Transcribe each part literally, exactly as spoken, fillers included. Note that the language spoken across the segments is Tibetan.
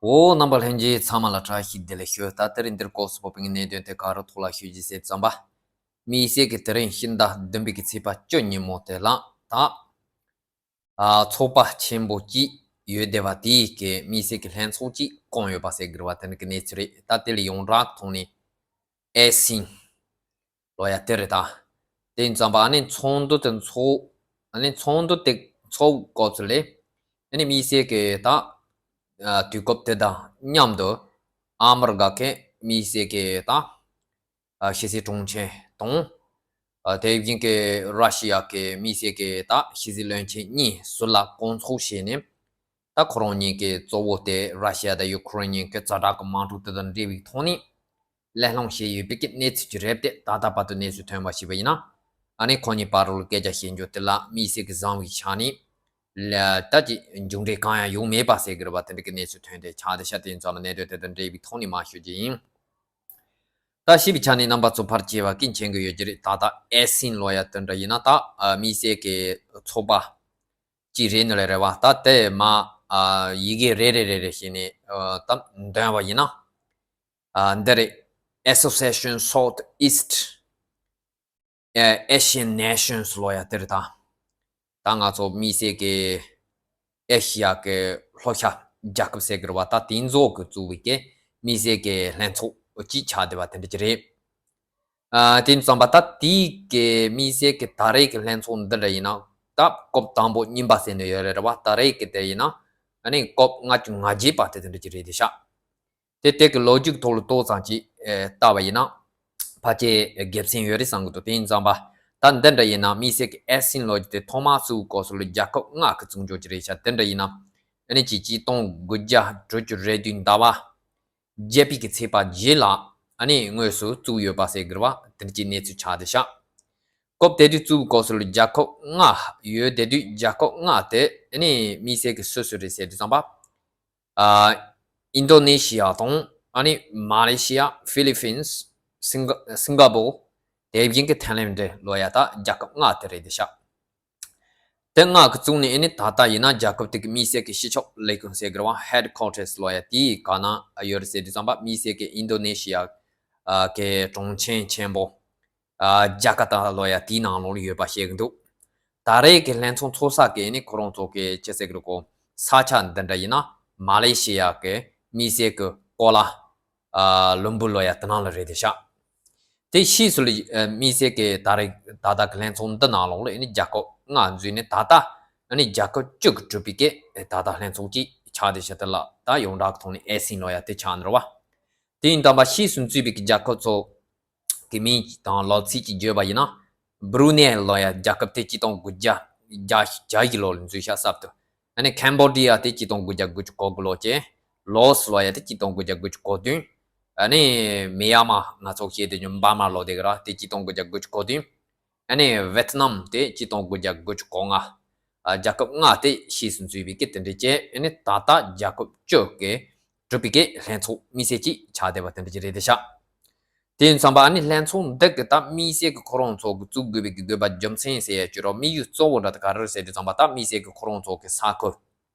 འོ། རྣམ་པ་ལྷན་རྒྱས་ཚང་མ་ལ་བཀྲ་ཤིས་བདེ་ལེགས་ཞུ། ད་དེ་རིང་འདིར་སྐོར་སུ་བབས་པའི་གནད་དོན་དེ་ག་རུ་ཐོག་ལ་ཞུ་རྒྱུ་ཟེར་ཙམ་པ། དམིགས་བསལ་གྱི་དེ་རིང་ཕྱི་ཟླ་བདུན་པའི་གི་ཚེས་པ་བཅུ་ཉིན་མོ་དེ་ལ་ད། ཨ། ཚོགས་པ་ཆེན་པོ་གཅིག་ཡོད་བསྡད་པ་དེའི་གི་དམིགས་བསལ་གྱི་ལྷན་ཚོགས་གཅིག་བསྐོངས་ཡོད་པ་ཟེར་དགོས་པ་དེ་འདྲ་གི་གནས་ཚུལ་རེད། ད་དེ་ལ་ཡོངས་གྲགས་ཐོག་ནས་ཨེ་སིན་ལོ་ཡ་དེ་རེད་ད། དེ་ཙམ་པ་ཨ་ནི་ཚོགས་འདུ་དེ་ཚོགས། ཨ་ནི་ཚོགས་འདུ་དེ་ཚོགས་སྐབས་སུ་ལས། ཨ་ནི་དམིགས་བསལ་གྱི་ད། ཨ། དུས་སྐབས་དེ་དང་མཉམ་དུ་ཨ་མི་རི་ཀ་གི་དམིགས་བསལ་གྱི་ད། ཨ། ཕྱི་སྲིད་དྲུང་ཆེ་དང་། ཨ། དེ་བཞིན་གྱི་ར་ཤི་ཡ་གི་དམིགས་བསལ་གྱི་ད་ཕྱི་སྲིད་བློན་ཆེན་གཉིས་ཟུར་ལ་བསྐོང་ཚོགས་བྱས་ནས། ད་ཁོ་རང་གཉིས་ཀྱི་གཙོ་བོ་དེ་ར་ཤི་ཡ་དང་ཡུ་ཁུ་རེན་གཉིས་ཀྱི་ཛ་དྲག་གི་དམག་འཁྲུག་དེ་དང་འབྲེལ་བའི་ཐོག་ནས་གླེང་སློང་བྱས་ཡོད་པའི་གི་གནས་ཚུལ་ཅིག་རེད་དེ། ད་ལྟ་བར་དུ་གནས་ཚུལ་ཐོན་པ་ཞིག་ཡིན་ན། ཨ་ནི་ཁོ་གཉིས་བར་དུ་སྐད་ཆ་བཤད་རྒྱུ་དེ་ལ་དམིགས་བསལ་གྱི་བཟང་བའི་ཆ་ནས་ལ་ད་ཀྱི་མཇུག་འབྲས་གང་ཡང་ཡོང་མེད་པ་ཟེར་དགོས་པ་དེ་འདྲ་གི་གནས་ཚུལ་ཐོན་ཏེ་ཆགས་ཏེ་ཤ་དེ་ཡིན་ཙང་ལ་གནད་དོན་དེ་དང་འབྲེལ་བའི་ཐོག་ནས་མར་ཞུ་རྒྱུ་ཡིན། ད་ཞིབ་པའི་ཆ་ནས་རྣམ་པ་ཚོ་ཕར་བཅད་པ་གི་མཁྱེན་གྱི་ཡོད་ཀྱི་རེད། ད་ལྟ་ཨེ་སིན་ལོ་ཡ་དེ་འདྲ་ཡིན་ན་ད། ཨ། དམིགས་བསལ་གྱི་ཚོགས་པ་གཅིག་རེད་ནི་ལས་རེད་བ། ད་དེ་མ། ཨ། ཡི་གེ་རེ་རེ་རེ་རེ་བྱས་ནས། ཨ། ད་འདོན་པ་ཡིན་ན། ཨ། འདི་རེད། Association Southeast Asian Nations ལོ་ཡ་དེ་རེད་ད། ད་ང་ཚོ་དམིགས་བསལ་གྱི་ཨེ་ཤི་ཡ་གི་ལྷོ་ཤར་རྒྱལ་ཁབ་ཟེར་གི་རེད་བ། ད་དེ་ཚོ་གི་བཙུགས་པའི་གི་དམིགས་བསལ་གྱི་ལྷན་ཚོགས་གཅིག་ཆགས་བསྡད་པ་དེ་འདྲ་ཅིག་རེད། ཨ། དེ་ཙམ་པ་ད་དེའི་གི་དམིགས་བསལ་གྱི་ད་རེས་ཀྱི་ལྷན་ཚོགས་འདི་འདྲ་ཡིན་ན། ད་སྐབས་དང་པོ་གཉིས་པ་ཟེར་ནས་ཡོད་རེད་བ། ད་རེས་ཀྱི་དེ་ཡིན་ན་ཨ་ནི་སྐབས་ལྔ་བཅུ་ང་བརྒྱད་པ་དེ་དེ་འདྲ་ཅིག་རེད་དེ་ཤག་དེ་དེ་གི་ལོ་རྒྱུས་ཐོག་ལ་ཏོག་ཙམ་ཅིག་ཨེ། བལྟས་པ་ཡིན་ན་ཕལ་ཆེར་དགེ་མཚན་ཡོད་རེད་བསམ་གི་འདུག་དེ་ཡིན་ཙམ་པ་ད་འདི་འདྲ་ཡིན་ན་དམིགས་བསལ་གྱི་ཨེ་སིན་ལོ་རྒྱུས་དེ་ཐོག་མར་བཙུགས་སྐབས་སུ་ལ་རྒྱལ་ཁབ་ལྔ་གི་བཙུགས་འཇོག་ཅིག་རེད་ཤག་དེ་འདྲ་ཡིན་ན་ཨ་ནི་ཅིག་གཅིག་སྟོང་དགུ་བརྒྱ་དྲུག་ཅུ་རེ་བདུན་ཟླ་བ་བརྒྱད་པའི་གི་ཚེས་པ་བརྒྱད་ལ་ཨ་ནི་དངོས་སུ་བཙུགས་ཡོད་པ་ཟེར་གི་རེད་བ། དེ་འདྲ་ཅིག་གནས་ཚུལ་ཆགས་བསྡད་ཤག་སྐབས་དེ་དུས་བཙུགས་སྐབས་སུ་ལ་རྒྱལ་ཁབ་ལྔ་ཡོད་བསྡད་དུས། རྒྱལ་ཁབ་ལྔ་དེ་ཨ་ནི་དམིགས་བསལ་གྱི་སུ་སུ་རེད་ཟེར་དུས་ཙམ་པ། ཨ། ཨིན་ཌོ་ནེ་ཤི་ཡ་དང་། ཨ་ནི་མ་ལེ་ཤི་ཡ། ཧྥི་ལི་ཕིན། སིང་སིང་ག་པོར། དེ་བཞིན་གྱི་ཐའི་ལེན་ཌི་ལོ་ཡ། ད་རྒྱལ་ཁབ་ལྔ་དེ་རེད་དེ་ཤག་དེ་ལྔ་གི་བཙུགས་ནས་ཨ་ནི་ད་ལྟ་ཡིན་ན་རྒྱལ་ཁབ་དེ་གི་དམིགས་བསལ་གྱི་སྤྱི་ཁྱབ་ལས་ཁུངས་ཟེར་གི་རེད་བ། ཧེཌ་ཁོ་ཊར་སི་ལོ་ཡ་དེའི་ག་ན་ཡོད་རེད་ཟེར་དུས་ཙམ་པ། དམིགས་བསལ་གྱི་ཨིན་ཌོ་ནེ་ཤི་ཡ་གི་གྲོང་ཁྱེར་ཆེན་པོ་ཨ། ཇ་ཀར་ཏ་ལོ་ཡ་དེའི་ནང་ལོགས་ལ་ཡོད་པ་ཤེས་ཀྱི་འདུག་ད་རེས་ཀྱི་ལྷན་ཚོགས་ཚོགས་ས་གི་ནི་ཁོ་རང་ཚོ་གི་ཅི་ཟེར་གི་རེད་གོ། ས་ཆ་འདི་འདྲ་ཡིན་ན་མ་ལེ་ཤི་ཡ་གི་དམིགས་བསལ་གྱི་ཀོ་ལ་ཨ། ལུམ་བུར་ལོ་ཡ་དེ་ནང་ལ་རེད་དེ་ཤག་དེ་ཕྱིས་སུ་ལ་ཨ། དམིགས་བསལ་གྱི་ད་རེས་ད་ལྟ་གི་ལྷན་ཚོགས་འདི་ནང་ལོགས་ལ་ནི་རྒྱལ་ཁབ་ལྔ་འཛུལ་ནས་ད་ལྟ་ནི་རྒྱལ་ཁབ་བཅུ་གི་གྲུབ་པའི་གི་ད་ལྟ་ལྷན་ཚོགས་ཅིག་ཆགས་དེ་ཤག་དེ་ལ་ད་ཡོངས་གྲགས་ཀྱི་ཐོག་ནས་ཨེ་སིན་ལོ་ཡ་དེ་ཆགས་ནི་རེད་བ། དེ་ཡིན་དམ་པ་ཕྱིས་སུ་འཛུལ་བའི་གི་རྒྱལ་ཁབ་ཚོ་གི་མིང་དང་ལོ་ཚིགས་ཀྱིས་བརྗོད་པ་ཡིན་ན། སྦྲུ་ནེ་ལོ་ཡ་རྒྱལ་ཁབ་དེ་གཅིག་སྟོང་དགུ་བརྒྱ་བརྒྱད་ཅུ་གྱ་བཞི་ལོ་ལ་འཛུལ་ཤག་གསར་དུ། ཨ་ནི་ཁེམ་བོ་ཌི་ཡ་དེ་གཅིག་སྟོང་དགུ་བརྒྱ་དགུ་བཅུ་གོ་དགུ་ལོ་བྱས། ལའོ་སི་ལོ་ཡ་དེ་གཅིག་སྟོང་དགུ་བརྒྱ་དགུ་བཅུ་གོ་བདུན། ཨ་ནི་མི་ཡ་མ་ང་ཚོ་བཤད་དེ་ཉོན་པར་མ་ལོ་དེ་གི་ར་དེ་གཅིག་སྟོང་དགུ་བརྒྱ་དགུ་བཅུ་གོ་བདུན། ཨ་ནི་ཝེ་ཏི་ནམ་དེ་གཅིག་སྟོང་དགུ་བརྒྱ་དགུ་བཅུ་གོ་ལྔ། ཨ། རྒྱལ་ཁབ་ལྔ་དེ་ཕྱིས་སུ་འཛུལ་བའི་གི་དེ་འདྲ་བྱས། ཨ་ནི་ད་ལྟ་རྒྱལ་ཁབ་བཅུ་གི་གྲུབ་པའི་གི་ལྷན་ཚོགས་དམིགས་བསལ་ཅིག་ཆགས་བསྡད་པ་དེ་འདྲ་ཅིག་རེད་དེ་ཤག་དེ་ཡིན་ཙམ་པ་ཨ་ནི་ལྷན་ཚོགས་འདི་གི་ད་དམིགས་བསལ་གི་ཁོ་རང་ཚོ་གི་བཙུགས་དགོས་པའི་གི་དགོས་པ་རྒྱུ་མཚན་ཟེར་ཡ་ཅིག་རོ། དམིགས་ཡུལ་གཙོ་བོ་འདྲ་དེ་ག་རེ་རེད་ཟེར་དུས་ཙམ་པ། ད་དམིགས་བསལ་གི་ཁོ་རང་ཚོ་གི་ས་ཁུལ་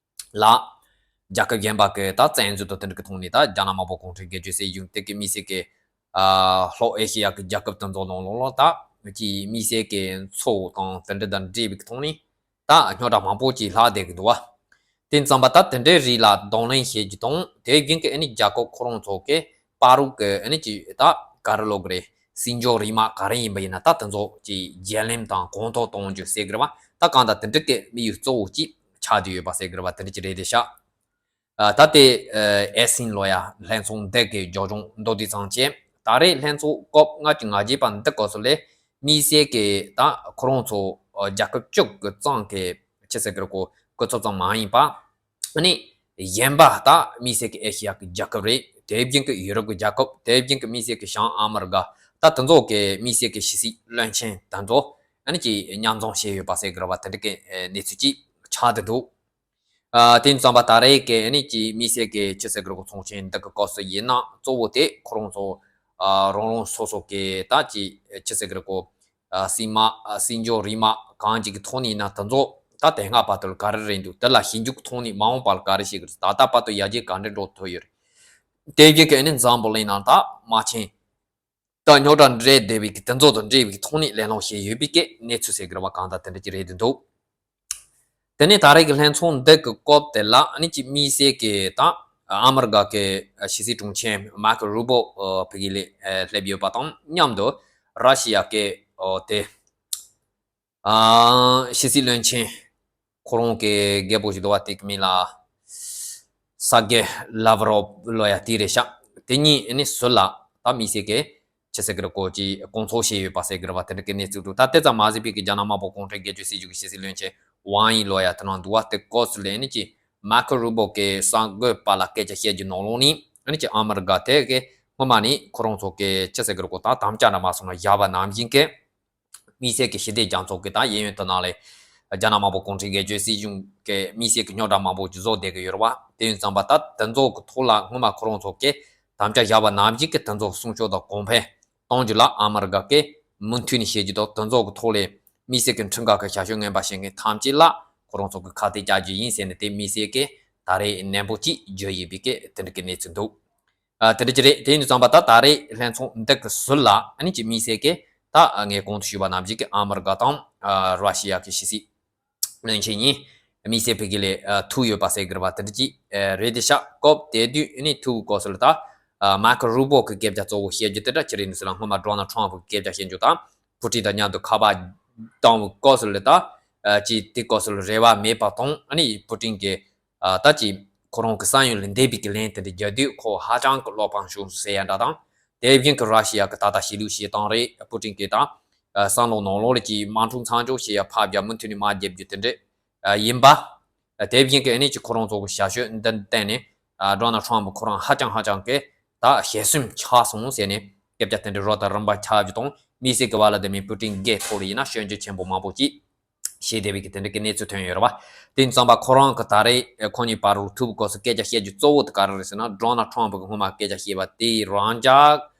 ལ་རྒྱལ་ཁབ་གཞན་པ་གི་ད་བཙན་འཛུལ་དང་དེ་འདྲ་གི་ཐོག་ནས་ད་རྒྱ་ནག་དམར་པོ་གུང་ཁྲན་སྒེར་གཅོད་སྲིད་གཞུང་དེ་གི་དམིགས་བསལ་གི་ཨ། ལྷོ་ཨེ་ཤེ་ཡ་གི་རྒྱལ་ཁབ་དེ་ཚོ་ནང་ལོགས་ལ་ད་ཅིག་དམིགས་བསལ་གི་ཚོགས་དང་དེ་འདྲ་དང་འབྲེལ་བའི་གི་ཐོག་ནས་ད་རྙོག་དྲ་མང་པོ་ཅིག་ལྷག་བསྡད་གི་འདུག་བ། དེ་ཙམ་པ་ད་དེ་འདྲའི་རིགས་ལ་གདོང་ལེན་བྱེད་རྒྱུ་དང་། དེ་བཞིན་གི་ཨ་ནི་རྒྱལ་ཁབ་ཁོ་རང་ཚོ་གི་བར་དུ་གི་ཨ་ནི་ཅིག་ད་ག་རེ་ལབ་དགོས་རེད། སྲིད་འབྱོར་རིག་དམག་ག་རེ་ཡིན་པ་ཡིན་ན་ད་དེ་ཚོ་ཅིག་འགན་ལེན་དང་གོང་མཐོར་གཏོང་རྒྱུ་ཟེར་གི་རེད་བ། ད་གང་ལྟར་དེ་འདྲ་གི་དམིགས་ཡུལ་གཙོ་བོ་ཅིག་ཆགས་བསྡད་ཡོད་པ་ཟེར་གི་རེད་བ། དེ་འདྲ་ཅིག་རེད་དེ་ཤག་ཨ། ད་ལྟའི་ཨེ་སིན་ལོ་ཡ་ལྷན་ཚོགས་འདི་གི་རྒྱབ་ལྗོངས་མདོར་བསྡུས་ཙམ་བྱས། ད་རེས་ལྷན་ཚོགས་སྐབས་ལྔ་བཅུ་ང་བརྒྱད་པ་འདི་སྐབས་སུ་ལས་དམིགས་བསལ་གྱི་ད་ཁོ་རང་ཚོ་རྒྱལ་ཁབ་བཅུ་གི་ཙམ་གྱི་ཅི་ཟེར་གི་རེད་གོ། སྐུ་ཚབ་ཙམ་མ་ཡིན་པ། ཨ་ནི་གཞན་པ་ད་དམིགས་བསལ་གྱི་ཨེ་ཤེ་ཡ་གི་རྒྱལ་ཁབ་རེད། དེ་བཞིན་གྱི་ཡུ་རོབ་ཀྱི་རྒྱལ་ཁབ། དེ་བཞིན་གྱི་དམིགས་བསལ་གྱི་བྱང་ཨ་མི་རི་ཀ། ད་དེ་ཚོ་གི་དམིགས་བསལ་གྱི་ཕྱི་སྲིད་བློན་ཆེན་དེ་ཚོ་ཨ་ནི་ཅིག་མཉམ་འཛོམས་བྱས་ཡོད་པ་ཟེར་གི་རེད་བ། དེ་འདྲ་གི་གནས་ཚུལ་ཅིག་ཆགས་བསྡད་འདུག་ཨ། དེ་ཙམ་པ་ད་རེས་ཀྱི་ཨ་ནི་ཅིག་དམིགས་བསལ་གྱི་ཅི་ཟེར་གི་རེད་གོ། ཚོགས་ཆེན་འདི་གི་སྐབས་སུ་ཡིན་ན་གཙོ་བོ་དེ་ཁོ་རང་ཚོ་ཨ། རང་རང་སོ་སོ་གི་ད་ཅིག་ཅི་ཟེར་གི་རེད་གོ། ཨ། སྲིད་དམག་ཨ། སྲིད་འབྱོར་རིག་དམག་གང་ཅིག་གི་ཐོག་ནས་ཡིན་ན་དེ་ཚོ་ ད་དེ་སྔ་བར་དུ་ལ་ག་རེ་རེད་འདུག་དེ་ལ་ཞིབ་འཇུག་ཐོག་ནས་མ་འོངས་པ་ལ་ག་རེ་བྱེད་ཀྱི་རེད། ད་ལྟ་བར་དུ་ཡར་རྒྱས་ག་འདྲ་འགྲོ་ཐུབ་ཡོད་རེད། དེ་བཞིན་གྱི་ཨ་ནི་འཛམ་བུ་གླིང་ནང་ད་དམག་ཆེན་ད་རྙོག་དྲ་འདྲེས་བསྡད་པའི་གི་དེ་ཚོ་དང་འབྲེལ་བའི་གི་ཐོག་ནས་གླེང་སློང་བྱས་ཡོད་པའི་གི་གནས་ཚུལ་ཟེར་གི་རེད་བ། གང་ལྟར་དེ་འདྲ་ཅིག་རེད་འདུག་དེ་ནས་ད་རེས་ཀྱི་ལྷན་ཚོགས་འདི་གི་སྐབས་དེ་ལ་ཨ་ནི་ཅིག་དམིགས་བསལ་གྱི་ད་ཨ་མི་རི་ཀ་གི་ཕྱི་སྲིད་དྲུང་ཆེ་མར་ཀོ་རུ་བྷོ་ཕ་གི་ལ་སླེབས་ཡོད་པ་དང་མཉམ་དུ་ར་ཤི་ཡ་གི་དེ་ཕྱི་སྲིད་བློན་ཆེན་ཁོ་རང་གི་རྒད་པོ་ཞིག་འདུག་བ། དེ་གི་མིང་ལ་སར་གེ་ལབ་རོབ་ལོ་ཡ་དེ་རེད་ཤག་དེ་གཉིས་ཨ་ནི་ཟུར་ལ་ད་དམིགས་བསལ་གྱི་ཕྱི་སྲིད་ཀྱི་སྐོར་གྱི་སྐོང་ཚོགས་བྱས་ཡོད་པ་ཟེར་གི་རེད་བ། དེ་འདྲ་གི་གནས་ཚུལ་འདུག་ད་དེ་ཙམ་མ་ཟད་པའི་གི་རྒྱ་ནག་དམར་པོ་གུང་ཁྲན་སྒེར་གཅོད་སྲིད་གཞུང་གི་ཕྱི་སྲིད་བློན་ཆེན་ཝང་ཡི་ལོ་ཡ་དེ་རང་འདུག་བ། དེ་སྐབས་སུ་ལ་ཨ་ནི་ཅིག་མར་ཀོ་རུ་བྷོ་གི་གསར་འགོད་པ་ལ་སྐད་ཆ་བཤད་རྒྱུ་ནང་ལོགས་ནས་ཨ་ནི་ཅིག་ཨ་མི་རི་ཀ་དེ་གི་སྔོན་མ་ནས་ཁོ་རང་ཚོ་གི་ཕྱི་སྲིད་ཀྱི་སྐོར་ད་དམ་བཅའ་འདྲ་མ་སོང་ན་བཞག་པ་ནང་བཞིན་གི་དམིགས་བསལ་གྱི་ཞི་བདེ་རྒྱ་མཚོ་གི་ད་གཡས་གཡོན་དུ་ནང་ལས་རྒྱ་ནག་དམར་པོ་གུང་ཁྲན་སྒེར་གཅོད་སྲིད་གཞུང་གི་དམིགས་བསལ་གྱི་རྙོག་དྲ་མང་པོ་ཅིག་བཟོ་བསྡད་ཀྱི་ཡོད་རེད་བ། དེ་ཡིན་ཙང་པ་ད་དེ་ཚོ་གི་ཐོག་ལ་སྔོན་མ་ཁོ་རང་ཚོ་གི་དམ་བཅའ་བཞག་པ་ནང་བཞིན་གྱི་དེ་ཚོ་སྲུང་སྐྱོབ་དང་གོང་འཕེལ་གཏོང་རྒྱུ་ལ་ཨ་མི་རི་ཀ་གིས་མུ་མཐུད་ནས་བྱེད་རྒྱུ་དང་། དེ་ཚོ་གི་ཐོག་ལས་དམིགས་བསལ་གྱི་ཁྲིམས་འགལ་གྱི་བྱ་སྤྱོད་ངན་པ་བྱེད་མཁན་ཐམས་ཅད་ལ་ཁོ་རང་ཚོ་གི་ཁ་གཏད་བཅག་རྒྱུ་ཡིན་ཟེར་ནས་དེ་དམིགས་བསལ་གྱི་ད་རེས་ནན་པོ་ཅིག་བརྗོད་ཡོད་པའི་གི་དེ་འདྲ་གི་གནས་ཚུལ་འདུག་ཨ། དེ་འདྲ་ཅིག་རེད། དེ་ཡིན་དུས་ཙམ་པ་ད་ད་རེས་ལྷན་ཚོགས་འདི་གི་ཟུར་ལ་ཨ་ནི་ཅིག་དམིགས་བསལ་གྱི་ད་ངས་གོང་དུ་ཞུས་པ་ནང་བཞིན་གྱི་ཨ་མི་རི་ཀ་དང་ཨ་ར་ཤི་ཡ་གི་ཕྱི་སྲིད་བློན་ཆེན་གཉིས་དམིགས་བསལ་ཕ་གི་ལ་ཨ་ཐུག་ཡོད་པ་ཟེར་གི་རེད་བ། དེ་འདྲ་ཅིག་ཨ་རེད་དེ་ཤག་སྐབས་དེ་དུས་ཨ་ནི་ཐུག་གི་སྐབས་སུ་ལ་ད་ཨ་མར་ཀོ་རུ་བྷོ་གི་སྐད་ཆ་གཙོ་བོ་བཤད་རྒྱུ་དེ་འདྲ་ཅིག་རེད་འདུག་ཟེར་ལ། སྔོན་མ་ཌོ་ནལ་ཊམ་ཕ་གི་སྐད་ཆ་བཤད་རྒྱུ་དང་པུ་ཏིན་དང་མཉམ་དུ་ཁ་པར་བཏང་བའི་སྐབས་སུ་ལ་ད་ཨ་ཅིག་དེ་སྐབས་སུ་ལ་རེ་བ་མེད་པ་དང་ཨ་ནི་པུ་ཏིན་གི་ཨ་ད་ཅིག་ཁོ་རང་གི་བསམ་ཡུལ་ལས་འདས་པའི་གི་ལན་དེ་འདྲ་རྒྱག་དུས་ཁོ་ཧ་ཅང་གི་བློ་ཕམ་བྱུང་ཟེར་ཡ་འདྲ་དང་། དེ་བཞིན་གྱི་ར་ཤི་ཡ་གི་ད་ལྟ་གཞིས་ལུས་བྱེད་སྟངས་རེད། པུ་ཏིན་གྱི་ད་ཨ་བསམ་བློ་ནང་ལོགས་ལ་ཅིག་དམག་འཁྲུག་མཚམས་འཇོག་བྱེད་ཡ་ཕར་རྒྱབ་མུ་མཐུད་ནས་མར་རྒྱབ་རྒྱུ་དེ་འདྲ་ཨ་ཡིན་པ། ཨ་དེ་བཞིན་གྱི་ཨ་ནི་ཅིག་ཁོ་རང་ཚོ་གི་བྱ་སྤྱོད་འདི་བརྟེན་ནས་ཨ་ཌོ་ནལ་ཊམ་ཕ་ཁོ་རང་ཧ་ཅང་ཧ་ཅང་གི་ད་ཞེད་སེམས་ཆགས་སོང་ཟེར་ནས་སྐད་ཆ་དེ་འདྲ་རོ་དང་རིམ་པ་ཆགས་རྒྱུ་དང་། དམིགས་བསལ་གྱི་བ་ལ་དེ་མིན་པུ་ཏིན་སྒེར་ཐོག་ལ་ཡིན་ན་སྐྱོན་བརྗོད་ཆེན་པོ་མང་པོ་ཅིག་བྱས་བསྡད་པའི་གི་དེ་འདྲ་གི་གནས་ཚུལ་ཐོན་ཡོད་རེད་བ། དེ་ཡིན་ཙང་པ་ཁོ་རང་གི་ད་རེས་ཁོ་གཉིས་བར་དུ་ཐུག་གི་སྐབས་སུ་སྐད་ཆ་བཤད་རྒྱུ་གཙོ་བོ་དེ་ག་རེ་རེད་ཟེར་ན། ཌོ་ནལ་ཊམ་ཕ་གི་སྔོན་མ་སྐད་ཆ་བཤད་པ་དེའི་རང་འཇགས་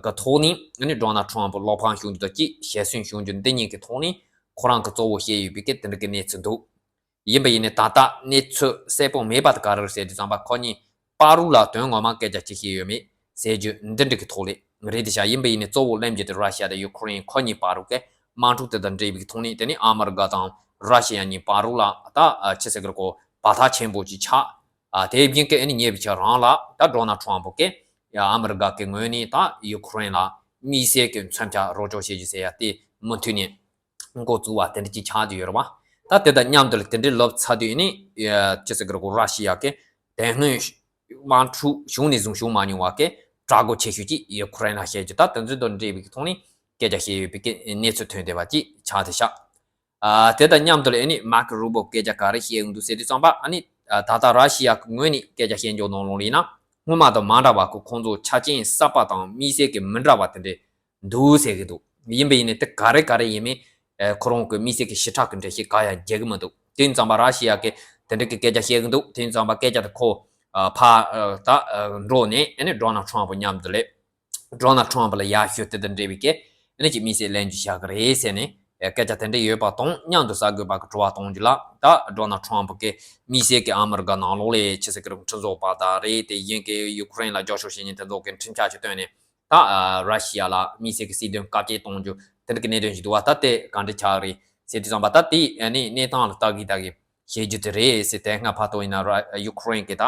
གི་ཐོག་ནས་ཨ་ནི་ཌོ་ནལ་ཊམ་ཕ་བློ་ཕམ་བྱུང་རྒྱུ་དང་གཅིག་ཞེད་སེམས་བྱུང་རྒྱུ་འདི་གཉིས་ཀྱི་ཐོག་ནས་ཁོ་རང་གི་གཙོ་བོ་བཤད་ཡོད་པའི་གི་དེ་འདྲ་གི་གནས་ཚུལ་འདུག་ཡིན་པ་ཡིན་ནའི་ད་ལྟ་གནས་ཚུལ་གསལ་པོ་མེད་པ་དེ་ག་རེ་རེད་ཟེར་དུས་ཙམ་པ་ཁོ་གཉིས་བར་དུ་ལ་དོན་ངོ་མ་སྐད་ཆ་ཅིག་བཤད་ཡོད་མེད་ཟེར་རྒྱུ་འདི་འདྲ་གི་ཐོག་ལས་རེད་དེ་ཤག་ཡིན་པ་ཡིན་ནའི་གཙོ་བོ་གླེང་རྒྱུ་དེ་ར་ཤི་ཡ་དང་ཡུ་ཁུ་རེན་ཁོ་གཉིས་བར་དུ་གི་དམག་འཁྲུག་དེ་དང་འབྲེལ་བའི་ཐོག་ནས་དེ་ནི་ཨ་མི་རི་ཀ་དང་ར་ཤི་ཡ་གཉིས་བར་དུ་ལ་ད་ཆི་ཟེར་གི་རེད་གོ་བར་ཐག་ཆེན་པོ་ཅིག་ཆགས། ཨ་དེ་བཞིན་གི་ཨ་ནི་ཉེ་བའི་ཆར་རང་ལ་ད་ཌོ་ནལ་ཊམ་ཕ་གིས་ཨ་མི་རི་ཀ་གི་ངོས་ནས་ད་ཡུ་ཁུ་རེན་ལ་དམིགས་བསལ་གི་མཚོན་ཆ་རོགས་སྐྱོར་བྱེད་རྒྱུ་ཟེར་ཡ་དེ་མུ་མཐུད་ནས་འགོ་བཙུགས་པ་དེ་འདྲ་ཅིག་ཆགས་ཀྱི་ཡོད་རེད་བ། ད་དེ་དང་མཉམ་དུ་ལ་དེ་འདྲའི་ལབ་ཚར་དུས་ཨ་ནི་ཅི་ཟེར་གི་རེད་གོ་ར་ཤི་ཡ་གི་དེ་སྔོན་དམག་འཁྲུག་གཞུང་ནས་བཟུང་བྱུང་མ་མྱོང་བ་གི་དྲག་རྒོལ་ཆེ་ཤོས་ཅིག་ཡུ་ཁུ་རེན་ལ་བྱེད་རྒྱུ། ད་དེ་ཚོ་དང་འབྲེལ་བའི་ཐོག་ནས་སྐད་ཆ་བཤད་ཡོད་པའི་གི་གནས་ཚུལ་ཐོན་བསྡད་པ་ཅིག་ཆགས་བསྡད་ཤག་ཨ་དེ་དང་མཉམ་དུ་ལ་ཨ་ནི་མར་ཀོ་རུ་བྷོ་སྐད་ཆ་ག་རེ་བཤད་ཡོང་འདུག་ཟེར་དུས་ཙམ་པ་ཨ་ནི་ཨ་ད་ལྟ་ར་ཤི་ཡ་གི་ངོས་ནས་སྐད་ཆ་བཤད་འཇོག་ནང་ལོགས་ལ་ཡིན་ན་སྔོན་མ་དང་མ་འདྲ་བ་གི་ཁོང་ཚོ་ཆ་རྐྱེན་གསར་པ་དང་དམིགས་བསལ་གྱི་མི་འདྲ་བ་དེ་འདྲས་འདུག་ཟེར་གི་འདུག་ཡིན་པ་ཡིན་ནའི་དེ་ག་རེ་ག་རེ་ཡིན་མིན་ཨ་ཁོ་རང་གི་དམིགས་བསལ་གྱི་ཞེ་དྲག་གི་འགྲེལ་བཤད་ག་ཡང་རྒྱག་གི་མི་འདུག་དེ་ཡིན་ཙམ་པ་ར་ཤི་ཡ་གི་དེ་འདྲ་གི་སྐད་ཆ་བཤད་གི་འདུག་དེ་ཡིན་ཙམ་པ་སྐད་ཆ་དེ་ཁོ་ཨ་ཕར་ཨ་ད་ཨ་འགྲོ་ནས་ཨ་ནི་ཌོ་ནལ་ཊམ་ཕ་མཉམ་དུ་ལས། ཌོ་ནལ་ཊམ་ཕ་ལ་ཡར་ཞུ་དེ་དང་འབྲེལ་བའི་གི་ཨ་ནི་ཅིག་དམིགས་བསལ་ལན་རྒྱུ་བཞག་གི་རེད་ཟེར་ནས་སྐད་ཆ་དེ་འདྲ་ཡོད་པ་དང་མཉམ་དུ་གསར་འགོད་པ་གི་དྲི་བ་གཏོང་རྒྱུ་ལ་ད་ཌོ་ནལ་ཊམ་ཕ་གི་དམིགས་བསལ་གི་ཨ་མི་རི་ཀ་ནང་ལོགས་ལ་ཆི་ཟེར་གི་རེད་ཁྲིམས་བཟོ་བ་དང་རེད། དེ་བཞིན་གི་ཡུ་ཁུ་རེན་ལ་རྒྱབ་སྐྱོར་བྱེད་མཁན་དེ་ཚོ་གི་ཁྲིམས་ཆད་ཅིག་བཏོན་ནས་ད་ར་ཤི་ཡ་ལ་དམིགས་བསལ་གི་སྲིད་དོན་བཀག་སྐྱིལ་གཏོང་རྒྱུ་དེ་འདྲ་གི་གནད་དོན་ཞིག་འདུག་བ། ད་དེ་ག་འདྲ་ཆགས་རེད་ཟེར་དུས་ཙམ་པ་ད་དེ་ཨ་ནི་གནས་སྟངས་ལ་ལྟ་གི་ལྟ་གི་བྱེད་རྒྱུ་དེ་རེད་ཟེར། དེ་སྔ་བར་དུ་ཡིན་ན་ར་ཡུ་ཁུ་རེན་གི་ད་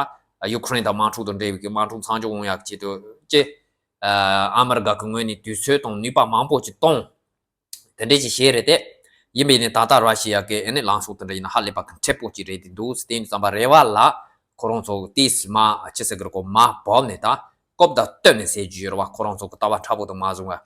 ཡུ་ཁུ་རེན་དང་དམག་འཁྲུག་དང་འབྲེལ་བའི་གི་དམག་འཁྲུག་མཚམས་འཇོག་ཡོང་ཡག་ཆེད་དུ་ཅེ། ཨ་མི་རི་ཀ་གི་ངོས་ནས་དུས་ཚོད་དང་ནུས་པ་མང་པོ་ཅིག་གཏོང་། དེ་འདྲས་ཅིག་བྱས་རེད་དེ། ཡིན་པས་ནི་ད་ལྟ་ར་ཤི་ཡ་གི་ཨ་ནི་ལངས་ཕྱོགས་དེ་འདྲ་ཡིན་ན་ཧ་ལས་པ་གི་མཁྲེགས་པོ་ཅིག་རེད་དེ་འདུག་དེ་ཡིན་ཙམ་པ་རེ་བ་ལ་ཁོ་རང་ཚོ་ཏིས་མ་ཅི་ཟེར་གི་རེད་གོ་མ་བབས་ནས་ད་སྐབས་དང་བསྟུན་ནས་ཟེར་རྒྱུ་ཡོད་རེད་བ། ཁོ་རང་ཚོ་གི་ལྟ་བ་འཁྲབ་པོ་དང་མ་བཟུང་བ།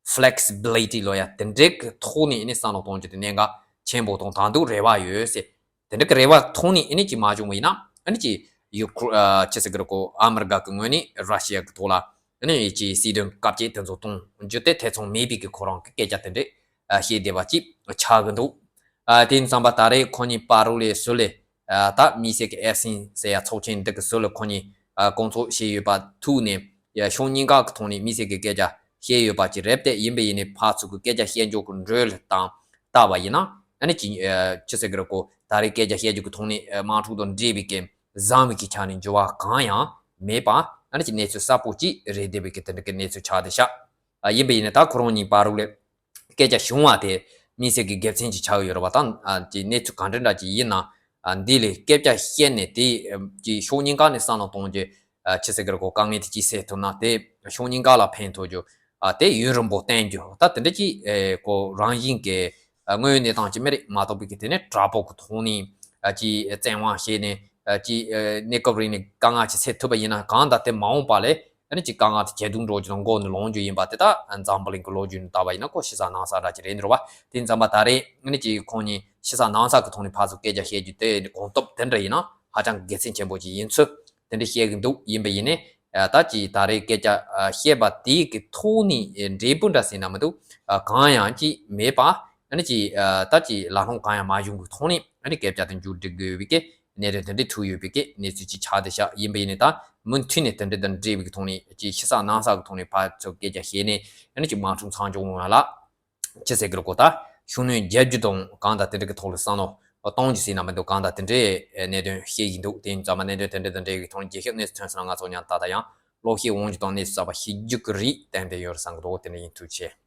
flexibility ལོ་ཡ་དེ་འདྲའི་གི་ཐོག་ནས་ནི་བསམ་བློ་གཏོང་རྒྱུ་དེ་གནད་འགག་ཆེན་པོ་དང་ད་དུང་རེ་བ་ཡོད་ཟེར། དེ་འདྲ་གི་རེ་བ་ཐོག་ནས་ཨ་ནི་ཅིག་མ་བྱུང་བ་ཡིན་ན་ཨ་ནི་ཅིག་ཡུ་ཁུ་ཨ་ཅི་ཟེར་གི་རེད་གོ་ཨ་མི་རི་ཀ་གི་ངོས་ནས་ར་ཤི་ཡ་གི་ཐོག་ལ་ཨ་ནི་ཅིག་སྲིད་དོན་བཀག་སྐྱིལ་དེ་ཚོ་གཏོང་རྒྱུ་དེ་ཐེ་ཚོམ་མེད་པའི་གི་ཁོ་རང་གི་སྐད་ཆ་དེ་འདྲ་ཨ་བཤད་བསྡད་པ་ཅིག་ཆགས་གི་འདུག་ཨ་དེ་ཡིན་ཙང་པ་ད་རེས་ཁོ་གཉིས་བར་དུ་ལས་སུ་ལས་ཨ་ད་དམིགས་བསལ་གི་ཨེ་སིན་ཟེར་ཡ་ཚོགས་ཆེན་འདི་གི་སུ་ལས་ཁོ་གཉིས་ཨ་སྐོང་ཚོགས་བྱས་ཡོད་པ་ཐུག་ནས་ཡ་ཕྱོགས་གཉིས་ཀ་གི་ཐོག་ནས་དམིགས་བསལ་གི་སྐད་ཆ་བཤད་ཡོད་པ་ཅིག་རེད་དེ། ཡིན་པ་ཡིན་ནའི་ཕར་ཚུར་གི་སྐད་ཆ་བཤད་འཇོག་གི་འགྲོས་ལ་བཏང་བལྟས་པ་ཡིན་ན་ཨ་ནི་ཅི་ཨ་ཅི་ཟེར་གི་རེད་གོ་ ད་རེས་སྐད་ཆ་བཤད་རྒྱུ་གི་ཐོག་ནས་དམག་འཁྲུག་དང་འབྲེལ་བའི་གི་བཟང་བའི་གི་ཆ་ནས་འགྱུར་བ་གང་ཡང་མེད་པ། ཨ་ནི་ཅིག་གནས་ཚུལ་གསལ་པོ་ཅིག་རེད་བསྡད་པའི་གི་དེ་འདྲ་གི་གནས་ཚུལ་ཆགས་བསྡད་ཤག་ཨ་ཡིན་པ་ཡིན་ན་ད་ཁོ་རང་གཉིས་བར་ལ་སྐད་ཆ་བྱུང་བ་དེ་དམིགས་བསལ་གྱི་དགེ་མཚན་ཅིག་ཆགས་ཡོད་རེད་བ། ད་ཨ་ཅིག་གནས་ཚུལ་ག་འདྲ་འདྲ་ཅིག་ཡིན་ན། ཨ་འདི་ལས་སྐད་ཆ་བཤད་ནས་དེ་ཨ་ཅིག་ཕྱོགས་གཉིས་ཀ་ནས་བསམ་བློ་གཏོང་རྒྱུ་ཨ་ཆི་ཟེར་གི་རེད་གོ། དཀའ་ངལ་དེ་ཅིག་སེལ་ཐུབ་ན་དེ་ཕྱོགས་གཉིས་ཀ་ལ་ཕན་ཐོགས་རྒྱུ། ཨ་དེ་ཡུན་རིང་པོ་བརྟན་རྒྱུ། ད་དེ་འདྲ་ཅིག་ཨེ་ཁོ་རང་བཞིན་གྱི་ཨ་དངོས་ཡོད་གནས་སྟངས་ཅིག་མེད་རེད་མ་གཏོགས་པའི་གི་དེ་ནས་དྲག་པོ་གི་ཐོག་ནས་ཨ་ཅིག་བཙན་དབང་བྱས་ནས་ཨ་ཅིག་ཨ་གནས་སྐབས་རིང་ནས་དཀའ་ངལ་ཅིག་སེལ་ཐུབ་པ་ཡིན་ན་གང་ལྟར་དེ་མ་འོངས་པ་ལས། ཨ་ནི་ཅིག་དཀའ་ངལ་དེ་ཇེ་སྡུག་འགྲོ་རྒྱུ་དང་མགོ་ནས་ལོག་རྒྱུ་ཡིན་པ་དེ་དག་འཛམ་བུ་གླིང་གི་ལོ་རྒྱུས་ནས་བལྟས་པ་ཡིན་ན་ཁོ་ཕྱི་ས་ནང་ས་འདྲ་ཅིག་རེད་འདུག་བ། དེ་ཙམ་པ་ད་རེས་ཨ་ནི་ཅིག་ཁོང་གཉིས་ཕྱི་ས་ནང་ས་གི་ཐོག་ནས་ཕར་ཚུར་སྐད་ཆ་བཤད་རྒྱུ་དེ་གོ་སྟོབས་དེ་འདྲ་ཡིན་ན་ཧ་ཅང་གི་གལ་ཆེན་པོ་ཅིག་ཡིན་ཚུལ་དེ་འདྲ་བཤད་གི་འདུག་ཡིན་པ་ཡིན་ནའི་ཨ་ད་ཅིག་ད་རེས་སྐད་ཆ་ཨ་བཤད་པ་དེ་གི་ཐོག་ནས་ཨེ་འབྲས་བུ་འདྲ་ཟེར་ན་མི་འདུག་ཨ་གང་ཡང་ཅིག་མེད་པ། ཨ་ནི་ཅིག་ཨ་ད་ཅིག་ལ་ལྷོང་གང་ཡང་མ་བྱུང་གི་ཐོག་ནས་ཨ་ནི་སྐད་ཆ་དེ་མཇུག་སྒྲིལ་དགོས་པའི་གི་གནད་དོན་དེ་འདྲ་ཐུག་ཡོད་པའི་གི་གནས་ཚུལ་ཅིག་ཆགས་བསྡད་ཤག་ཡིན་པ་ཡིན་ནའི་ད་མུ་མཐུད་ནས་དེ་འདྲ་དང་འབྲེལ་བའི་གི་ཐོག་ནས་ཅིག་ཕྱི་ས་ནང་ས་གི་ཐོག་ནས་ཕར་ཚུར་སྐད་ཆ་བཤད་ནས་ཨ་ནི་ཅིག་དམག་འཁྲུག་མཚམས་འཇོག་ཡོང་ཡ་ལ་ཅི་ཟེར་གི་རེད་གོ། ད་ཤུགས་སྣོན་རྒྱག་རྒྱུ་དང་གང་ལྟར་དེ་འདྲ་གི་ཐོག་ལ་བསམ་བློ་གཏོང་རྒྱུ་ཟེར་ན་མི་འདུག་གང་ལྟར་དེ་འདྲའི་གནད་དོན་བཤད་བཞིན་འདུག་དེ་ཡིན་ཙང་མ་གནད་དོན་དེ་འདྲ་དང་འབྲེལ་བའི་གི་ཐོག་ནས་རྒྱལ་ཁབ་གནས་ཚུལ་ཐོན་སོང་ན་ང་ཚོ་ཡང་ད་ལྟ་ཡང་ལོག་བཤད་འོང་རྒྱུ་དང་གནས་ཚུལ་གསར་པ་ཤེས་རྒྱུ་གི་རེད། ཏན་ཏན་ཡོད་རེད་བསམ་གི་འདུག་དེ་འདྲ་ཡིན། ཐུགས་རྗེ་ཆེ།